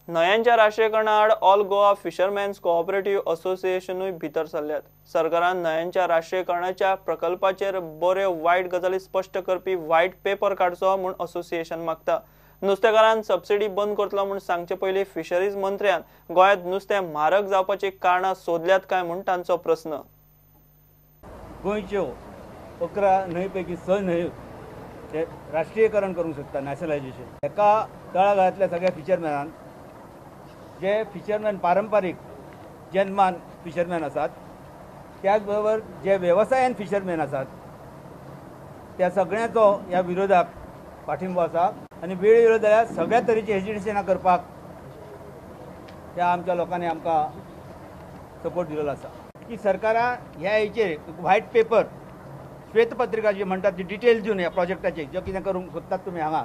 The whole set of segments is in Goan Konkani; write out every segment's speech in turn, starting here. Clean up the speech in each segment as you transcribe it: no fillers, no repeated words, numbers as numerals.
न्हंयांच्या राष्ट्रीयकरणा आड ऑल गोवा फिशरमॅन्स कोऑपरेटिव्ह असोसिएशनूय भितर सरल्यात. सरकारान न्हंयांच्या राष्ट्रीयकरणाच्या प्रकल्पाचेर बऱ्यो वायट गजाली स्पश्ट करपी व्हायट पेपर काडचो म्हूण असोसिएशन मागता. नुस्तेकारान सबसिडी बंद करतलो म्हूण सांगचे पयलीं फिशरीज मंत्र्यान गोंयांत नुस्तें म्हारग जावपाची कारणां सोदल्यात काय म्हूण तांचो प्रस्न. गोंयच्यो 11 न्हंय पैकी 6 न्हंयो ते राष्ट्रीयकरण करूंक सोदता, नॅशनलायजेशन. एका तळागाळांतल्या सगळ्या फिशरमॅनान, जे फिशरमॅन पारंपारीक जन्मान फिशरमॅन आसात, त्याच बरोबर जे वेवसायान फिशरमॅन आसात, त्या सगळ्यांचो ह्या विरोधाक पाठिंबो आसा. आनी वेळ येयलो जाल्यार सगळ्या तरेची हेजिटेशनां करपाक त्या आमच्या लोकांनी आमकां सपोर्ट दिलेलो आसा. की सरकारान ह्या हेचेर व्हायट पेपर, श्वेतपत्रिका जी म्हणटात ती डिटेल दिवन ह्या प्रोजेक्टाचेर जो कितें करूंक सोदतात तुमी हांगा,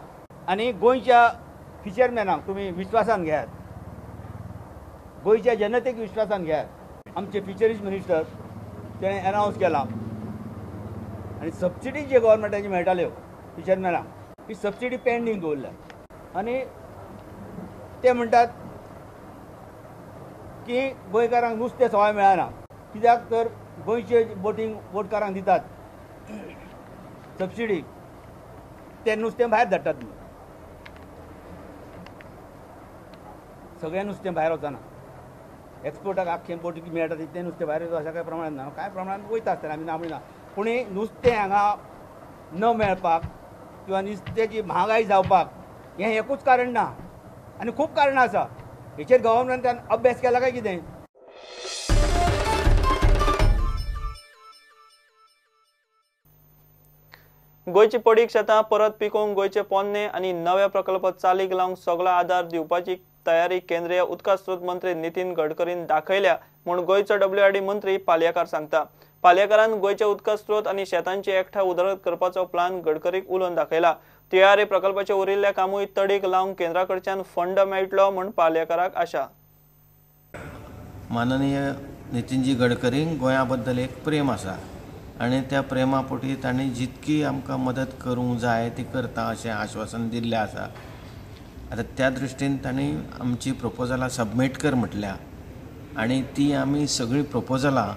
आनी गोंयच्या फिशरमॅनांक तुमी विश्वासान घेयात, गोंयच्या जनतेक विश्वासान घेयात. आमचे फिशरीज मिनिस्टर तेणें अनावन्स केलां आनी सबसिडी जी गव्हर्मेंटाची मेळटाल्यो फिशरमॅनांक ती सबसिडी पेंडींग दवरल्या. आनी ते म्हणटात की गोंयकारांक नुस्तें सवाय मेळना, कित्याक तर गोंयचे बोटींग बोटकारांक दितात सबसिडी, ते नुस्तें भायर धाडटात. सगळें नुस्तें भायर वचना, एक्सपोर्टाक आख्खें बोटी मेळटा तितलें नुस्तें भायर वता अशें कांय प्रमाणान ना, कांय प्रमाणान वयता आसतना आमी ना म्हणिना. पूण नुस्तें हांगा न मेळपाक किंवा नुस्त्याची म्हागाय जावपाक हें एकूच कारण ना, आनी खूब कारणां आसा. हेचेर गव्हर्मेंटान अभ्यास केला काय कितें? गोंयची पडीक शेतां परत पिकोवंक गोंयचे पोन्ने आनी नवे प्रकल्प चालीक लावंक सगळो आदार दिवपाची तयारी केंद्रीय उदका स्रोत मंत्री नितीन गडकरीन दाखयल्या म्हूण गोंयचो WRD मंत्री पालयेकार सांगता. पालयेकारान गोंयचे उदका स्रोत आनी शेतांची एकठांय उदरगत करपाचो प्लान गडकरीक उलोवन दाखयला. तिळारी प्रकल्पाचे उरिल्ले कामूय तडीक लावंक केंद्रा कडच्यान फंड मेळटलो म्हूण पालयेकाराक आशा. माननीय नितीनजी गडकरींक गोंया बद्दल एक प्रेम आसा आनी त्या प्रेमा पोटी तांणी जितकी आमकां मदत करूंक जाय ती करता अशें आश्वासन दिल्लें आसा. आतां त्या दृश्टीन तांणी आमची प्रपोजलां सबमीट कर म्हटल्या आनी ती आमी सगळीं प्रपोजलां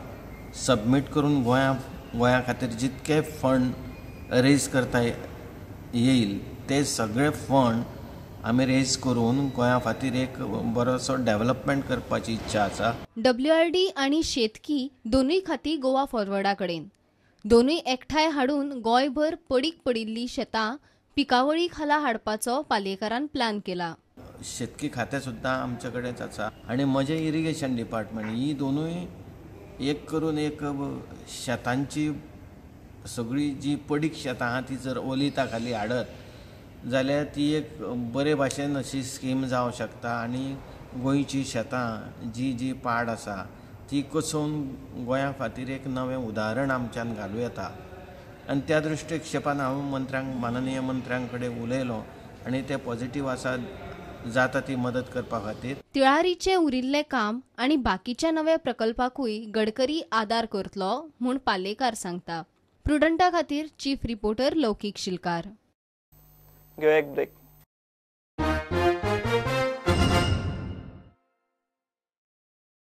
सबमीट करून गोंया खातीर जितके फंड रेज करता येईल ते सगळे फंड आमी रेज करून गोंया खातीर एक बरोसो डेव्हलपमेंट करपाची इच्छा आसा. WRD आनी शेतकी दोनूय खाती गोवा फॉरवर्डा कडेन, दोनूय एकठांय हाडून गोंयभर पडीक पडिल्ली शेतां पिकावळी खाला हाडपाचो पालयेकारान प्लान केला. शेतकी खातें सुद्दां आमचे कडेन आसा आनी म्हजें इरिगेशन डिपार्टमेंट, ही दोनूय एक करून एक शेतांची सगळी जी पडीक शेतां आहा ती जर ओलिता खाली हाडत जाल्यार ती एक बरे भाशेन अशी स्कीम जावंक शकता आनी गोंयची शेतां जी जी पाड आसा ती कसोवन गोंया खातीर एक नवें उदाहरण आमच्यान घालूं येता. आनी त्या दृश्टीक्षेपान हांव मंत्र्यांक, माननीय मंत्र्यां कडेन उलयलो आनी ते पॉझिटीव आसा, जाता ती मदत करपा खातीर. तिळारीचें उरिल्लें काम आनी बाकीच्या नव्या प्रकल्पाकूय गडकरी आदार करतलो म्हूण पालयेकार सांगता. प्रुडंटा खातीर चीफ रिपोर्टर लौकीक शिलकार. घेवया एक ब्रेक.